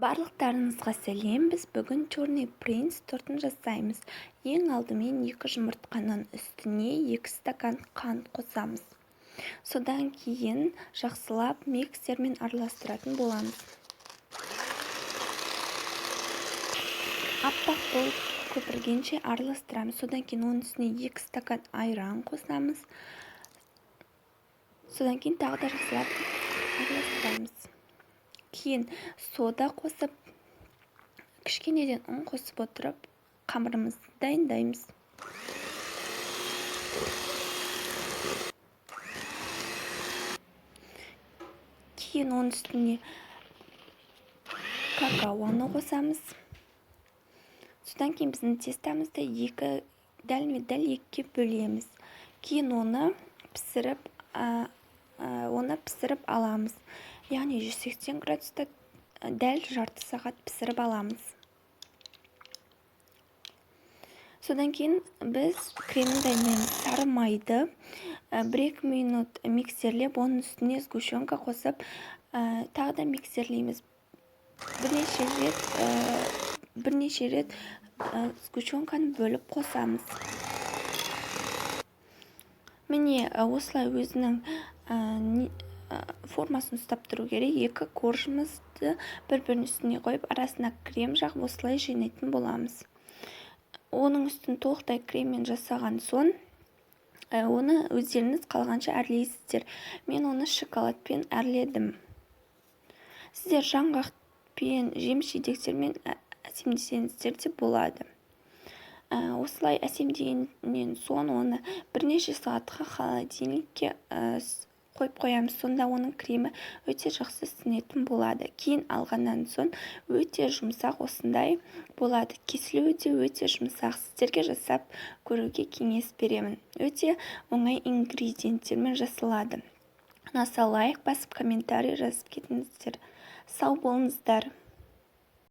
Барлықтарыңызға сәлем! Біз бүгін Черный принц тортын жасаймыз. Ең алдымен 2 жұмыртқаның үстіне 2 стакан қант қосамыз. Содан кейін жақсылап миксермен араластыратын боламыз. Аппақ болып көпіргенше араластырамыз. Содан кейін оның үстіне 2 стакан айран қосамыз. Содан кейін тағы да жақсылап араластырамыз. Кейін сода қосып, кішкенеден ұн қосып отырып, қамырымызды дайындаймыз. Кейін оның үстіне какаоны қосамыз. Содан кейін біздің тестамызды дәлме-дәл екіге бөлеміз. Кейін оны пісіріп аламыз. Яғни 180 градуста дәл жарты сағат пісіріп аламыз. Содан кейін біз кремін дайындаймыз. Сары майды 1-2 минут миксерлеп, оның үстіне сгущенка қосып, тағы да миксерлейміз. Бірнеше рет сгущенканы бөліп қосамыз. Міне, осылай өзінің формасын ұстап тұру керек. Екі коржымызды бір-бірінің үстіне қойып, арасына крем жағып, осылай жинайтын боламыз. Оның үстін толықтай креммен жасаған соң, оны өздеріңіз қалғанша әрлейсіздер. Мен оны шоколадпен әрледім. Сіздер жаңғақпен, жеміс-жидектермен әсемдесеңіздер де болады. Осылай әсемдегеннен соң оны бірнеше сағатқа холодильникке қойып қоямыз. Сонда оның кремі өте жақсы сіңетін болады. Кейін алғаннан соң өте жұмсақ осындай болады. Кесілуі де өте жұмсақ. Сіздерге жасап көруге кеңес беремін. Өте оңай ингредиенттермен жасалады. Ұнаса лайк басып, комментарий жазып кетіңіздер. Сау болыңыздар.